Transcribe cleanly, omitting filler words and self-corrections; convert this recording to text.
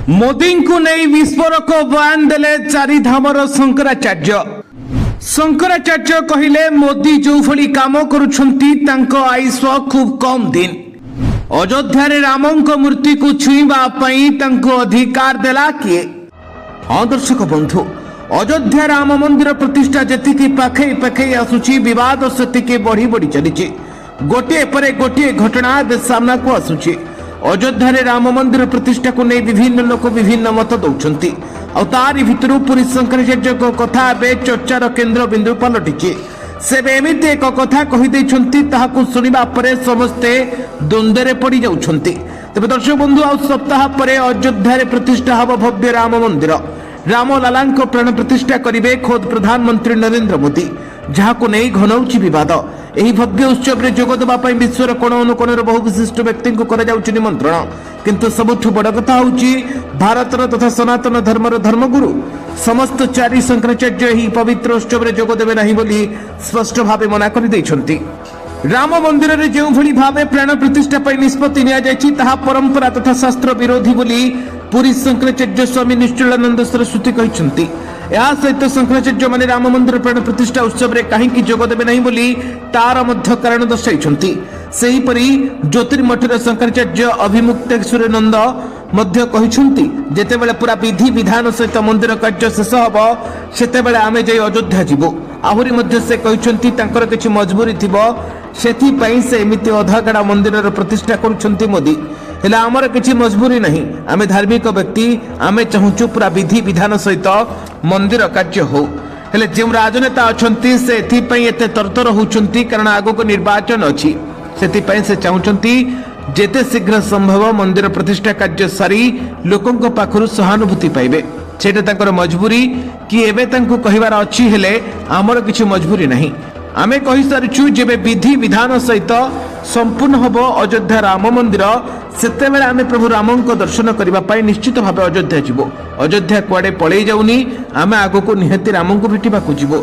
ମୋଦିଙ୍କୁ ନେଇ ବିସ୍ଫୋରକ ବୟାନ ଦେଲେ ଚାରିଧାମର ଶଙ୍କରାଚାର୍ଯ୍ୟ। ଶଙ୍କରାଚାର୍ଯ୍ୟ କହିଲେ, ମୋଦି ଯେଉଁଭଳି କାମ କରୁଛନ୍ତି, ତାଙ୍କ ଆୟୁଷ ଖୁବ୍ କମ୍ ଦିନ। ଅଯୋଧ୍ୟାରେ ରାମଙ୍କ ମୂର୍ତ୍ତିକୁ ଛୁଇଁବା ପାଇଁ ତାଙ୍କୁ ଅଧିକାର ଦେଲା କିଏ? ହଁ ଦର୍ଶକ ବନ୍ଧୁ, ଅଯୋଧ୍ୟା ରାମ ମନ୍ଦିର ପ୍ରତିଷ୍ଠା ଯେତିକି ପାଖେଇ ପାଖେଇ ଆସୁଛି, ବିବାଦ ସେତିକି ବଢି ବଢି ଚାଲିଛି। ଗୋଟିଏ ପରେ ଗୋଟିଏ ଘଟଣା ଏବେ ସାମ୍ନାକୁ ଆସୁଛି। ଅଯୋଧ୍ୟାରେ ରାମ ମନ୍ଦିର ପ୍ରତିଷ୍ଠାକୁ ନେଇ ବିଭିନ୍ନ ଲୋକ ବିଭିନ୍ନ ମତ ଦେଉଛନ୍ତି। ଆଉ ତାରି ଭିତରୁ ପୁରୀ ଶଙ୍କରାଚାର୍ଯ୍ୟଙ୍କ କଥା ଏବେ ଚର୍ଚ୍ଚାର କେନ୍ଦ୍ରବିନ୍ଦୁ ପାଲଟିଛି। ସେ ଏବେ ଏମିତି ଏକ କଥା କହିଦେଇଛନ୍ତି, ତାହାକୁ ଶୁଣିବା ପରେ ସମସ୍ତେ ଦ୍ୱନ୍ଦ୍ୱରେ ପଡ଼ିଯାଉଛନ୍ତି। ତେବେ ଦର୍ଶକ ବନ୍ଧୁ, ଆଉ ସପ୍ତାହ ପରେ ଅଯୋଧ୍ୟାରେ ପ୍ରତିଷ୍ଠା ହେବ ଭବ୍ୟ ରାମ ମନ୍ଦିର। ରାମଲାଲାଙ୍କ ପ୍ରାଣ ପ୍ରତିଷ୍ଠା କରିବେ ଖୋଦ୍ ପ୍ରଧାନମନ୍ତ୍ରୀ ନରେନ୍ଦ୍ର ମୋଦି, ଯାହାକୁ ନେଇ ଘନଉଛି ବିବାଦ। ଏହି ଭବ୍ୟ ଉତ୍ସବରେ ଯୋଗ ଦେବା ପାଇଁ ବିଶ୍ୱର କୋଣ ଅନୁକୋଣର ବହୁ ବିଶିଷ୍ଟ ବ୍ୟକ୍ତିଙ୍କୁ କରାଯାଉଛି ନିମନ୍ତ୍ରଣ। କିନ୍ତୁ ସବୁଠୁ ବଡ଼ କଥା ହେଉଛି, ଭାରତର ତଥା ସନାତନ ଧର୍ମର ଧର୍ମଗୁରୁ ସମସ୍ତ ଚାରି ଶଙ୍କରାଚାର୍ଯ୍ୟ ଏହି ପବିତ୍ର ଉତ୍ସବରେ ଯୋଗ ଦେବେ ନାହିଁ ବୋଲି ସ୍ପଷ୍ଟ ଭାବେ ମନା କରିଦେଇଛନ୍ତି। ରାମ ମନ୍ଦିରରେ ଯେଉଁଭଳି ଭାବେ ପ୍ରାଣ ପ୍ରତିଷ୍ଠା ପାଇଁ ନିଷ୍ପତ୍ତି ନିଆଯାଇଛି, ତାହା ପରମ୍ପରା ତଥା ଶାସ୍ତ୍ର ବିରୋଧୀ ବୋଲି ପୁରୀ ଶଙ୍କରାଚାର୍ଯ୍ୟ ସ୍ୱାମୀ ନିଶ୍ଚଳାନନ୍ଦ ସରସ୍ୱତୀ କହିଛନ୍ତି। ଏହା ସହିତ ଶଙ୍କରାଚାର୍ଯ୍ୟମାନେ ରାମ ମନ୍ଦିର ପ୍ରାଣ ପ୍ରତିଷ୍ଠା ଉତ୍ସବରେ କାହିଁକି ଯୋଗ ଦେବେ ନାହିଁ ବୋଲି ତାର ମଧ୍ୟ କାରଣ ଦର୍ଶାଇଛନ୍ତି। ସେହିପରି ଜ୍ୟୋତିର୍ମଠର ଶଙ୍କରାଚାର୍ଯ୍ୟ ଅଭିମୁକ୍ତେଶ୍ୱରାନନ୍ଦ ମଧ୍ୟ କହିଛନ୍ତି, ଯେତେବେଳେ ପୁରା ବିଧି ବିଧାନ ସହିତ ମନ୍ଦିର କାର୍ଯ୍ୟ ଶେଷ ହେବ, ସେତେବେଳେ ଆମେ ଯାଇ ଅଯୋଧ୍ୟା ଯିବୁ। ଆହୁରି ମଧ୍ୟ ସେ କହିଛନ୍ତି, ତାଙ୍କର କିଛି ମଜବୁରି ଥିବ, ସେଥିପାଇଁ ସେ ଏମିତି ଅଧାଗଢ଼ା ମନ୍ଦିରର ପ୍ରତିଷ୍ଠା କରୁଛନ୍ତି ମୋଦି। ହେଲେ ଆମର କିଛି ମଜବୁରି ନାହିଁ। ଆମେ ଧାର୍ମିକ ବ୍ୟକ୍ତି, ଆମେ ଚାହୁଁଛୁ ପୁରା ବିଧି ବିଧାନ ସହିତ ମନ୍ଦିର କାର୍ଯ୍ୟ ହଉ। ହେଲେ ଯେଉଁ ରାଜନେତା ଅଛନ୍ତି, ସେ ଏଥିପାଇଁ ଏତେ ତରତର ହେଉଛନ୍ତି, କାରଣ ଆଗକୁ ନିର୍ବାଚନ ଅଛି। ସେଥିପାଇଁ ସେ ଚାହୁଁଛନ୍ତି ଯେତେ ଶୀଘ୍ର ସମ୍ଭବ ମନ୍ଦିର ପ୍ରତିଷ୍ଠା କାର୍ଯ୍ୟ ସାରି ଲୋକଙ୍କ ପାଖରୁ ସହାନୁଭୂତି ପାଇବେ। ସେଇଟା ତାଙ୍କର ମଜବୁରି କି ଏବେ ତାଙ୍କୁ କହିବାର ଅଛି। ହେଲେ ଆମର କିଛି ମଜବୁରି ନାହିଁ। ଆମେ କହିସାରିଛୁ, ଯେବେ ବିଧି ବିଧାନ ସହିତ ସମ୍ପୂର୍ଣ୍ଣ ହେବ ଅଯୋଧ୍ୟା ରାମ ମନ୍ଦିର, ସେତେବେଳେ ଆମେ ପ୍ରଭୁ ରାମଙ୍କ ଦର୍ଶନ କରିବା ପାଇଁ ନିଶ୍ଚିତ ଭାବେ ଅଯୋଧ୍ୟା ଯିବୁ। ଅଯୋଧ୍ୟା କୁଆଡ଼େ ପଳେଇ ଯାଉନି। ଆମେ ଆଗକୁ ନିହାତି ରାମଙ୍କୁ ଭେଟିବାକୁ ଯିବୁ।